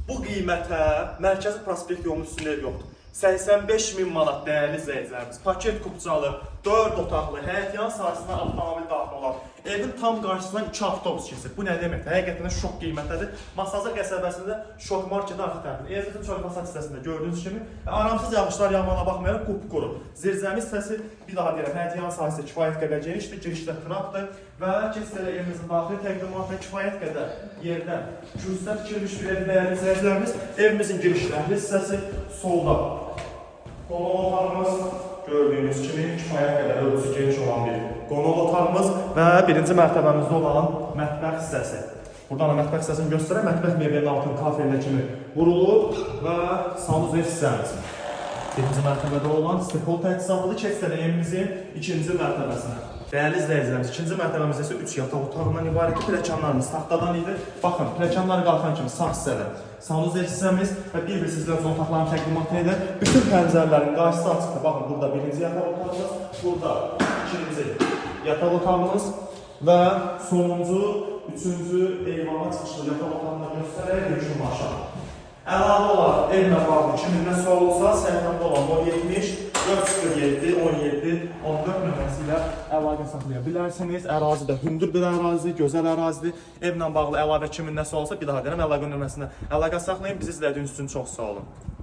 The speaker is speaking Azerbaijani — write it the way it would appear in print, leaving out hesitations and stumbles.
Bu qiymətə Mərkəzi Prospekt yolunun üstündə ev yoxdur. 85 min manat, dəyərli izləyicilərimiz. Paket kupçalı, 4 otaqlı, həyətyan sahəsinə avtomobil daxil olan evin tam qarşısından 2 avtobus keçir. Bu nə deməkdir? Həqiqətən də şok qiymətədir. Masazır qəsəbəsində Şok marketin arxa tərəfində. Evimizin çöl fasad hissəsində gördüyünüz kimi aramsız yağışlar yağmağına baxmayaraq qupquru. Zirzəmi hissəsi, bir daha deyirəm, həyətyan sahəsi kifayət qədər genişdir, girişdə trapdır və keçid elə evimizin daxili təqdimatına. Kifayət qədər yerdən kürsüdə tikilmiş bir ev, dəyərli izləyicilərimiz. Evimizin giriş dəhliz hissəsi, solda qonaq otağımız, gördüyünüz kimi kifayət qədər ölçüsü geniş olan bir qonaq otağımız və birinci mərtəbəmizdə olan mətbəx hissəsi. Buradan da mətbəx hissəsini göstərək. Mətbəx mebelinin altını kafelə kimi vurulub və sanuzel hissəmiz. Birinci mərtəbədə olan stepol təchizatlıdır. Keçsək evimizin ikinci mərtəbəsinə. Dəyərli izləyicilərimiz, ikinci mərtəbəmizdə isə 3 yataq otağından ibarətdir. Pilləkənlərimiz taxtadan idi. Baxın, pilləkənlər qalxan kimi sağ hissədə sanuzel hissəmiz və bir-bir sizlər üçün otaqların təqdimatını edir. Bütün pəncərələrin qarşısı açıqdır. Baxın, burada birinci yataq otağımız, burada ikinci yataq otağımız və sonuncu, üçüncü eyvana çıxışlı yataq otağını da göstərək yekunlaşır. Əlavə olaraq evlə bağlı kimin nə sual olsa, səhifəmdə olan 070 407 17 14 nömrəsi ilə əlaqə saxlaya bilərsiniz. Ərazi də hündür bir ərazi, gözəl ərazidir. Evlə bağlı əlavə kimin nə sual olsa, bir daha deyirəm, əlaqə nömrəsinə əlaqə saxlayın. Bizi izlədiyiniz üçün çox sağ olun.